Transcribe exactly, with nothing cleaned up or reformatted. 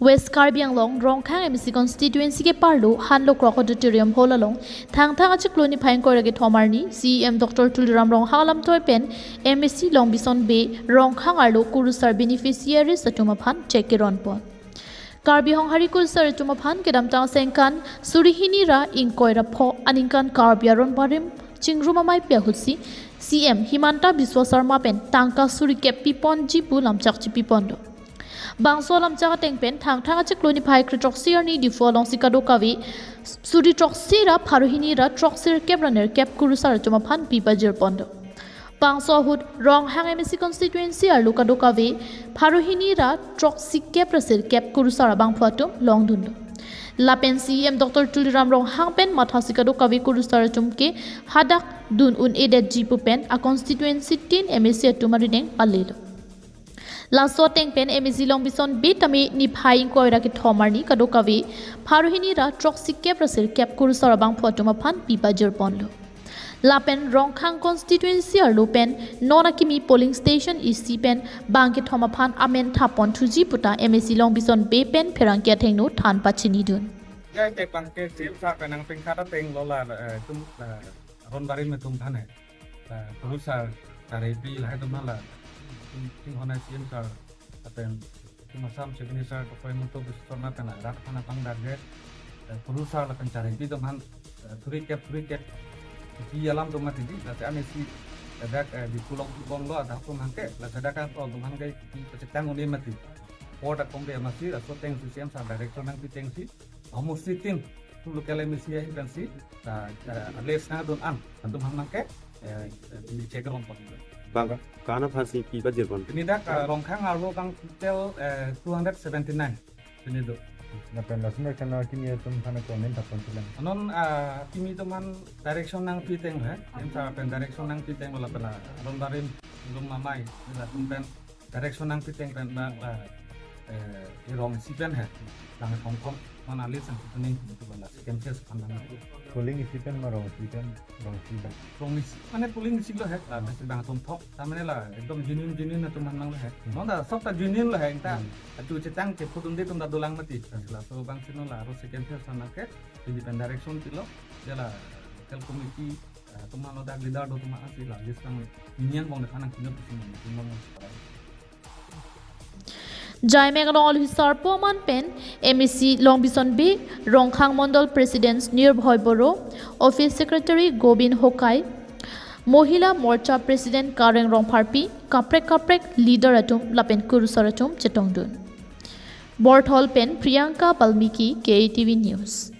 West Karbi Anglong Rongkhang M A C constituency keparlo Hanlokrok Auditorium Hall along Thangthang achiklo niphai ingkoi ra kethom arni C E M Doctor Tuliram Ronghang alamtoi pen M A C Longbison Bey Rongkhang arlo kurusar beneficiaries atum aphan cheque keronpon. Karbi Honghari kurusar atum aphan kedamtang sengkan suri hini ra ingkoi ra pho aningkan Karbi aron barim chingrum amei pi ahutsi C E M Himanta Biswa Sarma pen tangka suri kep piponji pu lamchak chipipon do. Bangso lamchak ateng pen Thangthang achiklo niphai kre throksi arni Diphu alongsi kadokave suri throksi ra pharo hini ra throksi kep ra nerkep kurusar atum aphan pi pajirpon do. Bangso ahut Ronghang M A C constituency arlo kadokave pharo hini ra throksi kep ra sirkep kurusar abangphu atum longdun do. Lapen C E M Doctor Tuliram Ronghang pen mathasi kadokave kurusar atum ke hadak dun un-edetji pu pen a constituency tin M A C atum arideng palelo. Laso ateng pen M A C Longbison Bey tame niphai ingkoi ra kethom arni kadokave pharo hini ra throksi kep ra sirkep kurusar abangphu atum aphan pi pajirponlo. Lapen Rongkhang constituency arlo pen non akimi polling station isi pen bang kethom aphan amen thapon thuji puta M A C Longbison Bey pen pherangke athengno than pachinidun. Ya, cek bang ke C E M Sar pen nangpingkhat ateng lo la, eh, tum, eh, aron barim atum aphan, eh, kurusar charaipi lahai atum la, tum, tum honai C E M Sar, lapen tum Assam Chief Minister Doctor Himanta Biswa Sarma pen rat aphan apangdakde, eh, kurusar lapen charaipi atum aphan, eh, suri kep, suri kep pi alam atum mati di, lapen anisi, eh, dak, eh, Diphu longbonlo, adak atum aphan ke, lapen dak atum aphan ke pi pachetang un-e mati. Port akong de masi, laso atengsi C E M Sar direction nangpi atengsi, homosti tin, tum local M A C ahin pensi, ta, eh, list nangdun an, atum aphan ke, eh, eh, cheque keronpon. Bang, ko-an aphansi pi pajirpon? Pini dak, eh, Rongkhang arlo bang total, eh, two hundred seventy-nine. Pini do. Lapen lason kana kimi atum aphan ko amen thapon thulang. Non, eh, kimi atum aphan direction nangpi ateng he, C E M Sar pen direction nangpi ateng lapen aron barim lum mamai, latum pen direction nangpi ateng pen bang, eh, eh, rong isi pen he. Bang thomthom, non alis ang kuning, itu bang lasi campus pandang. Polling isi pen ma rong isi pen, rong isi pen. Rong isi, mane polling isi lo he, la, hmm, bang thomthom, ta mane la, ekdom genuine, genuine atum aphan lo he. Hmm. Non ta, sob ta genuine lo he, ta, hmm, achu chetang ke photo de atum ta dolang mati. Hmm. Laso bangsi non la, aro second phase nangke, pini pen direction pilo, ya la, local committee, eh, atum aphan lo dak leader do atum aphan si la, list nang, nini angbong de aphan nangkino pusi nang, nang, nang. Jaimek along aluhi sarpo aman pen M A C Longbison Bey, Rongkhang Mondol President Nirbhoy Boro, Office Secretary Gobin Hokai, Mohila Morcha President Kareng Rongpharpi, kaprek kaprek leader atum lapen kurusar atum chetongdun. Borthol pen Priyanka Balmiki, K A T V News.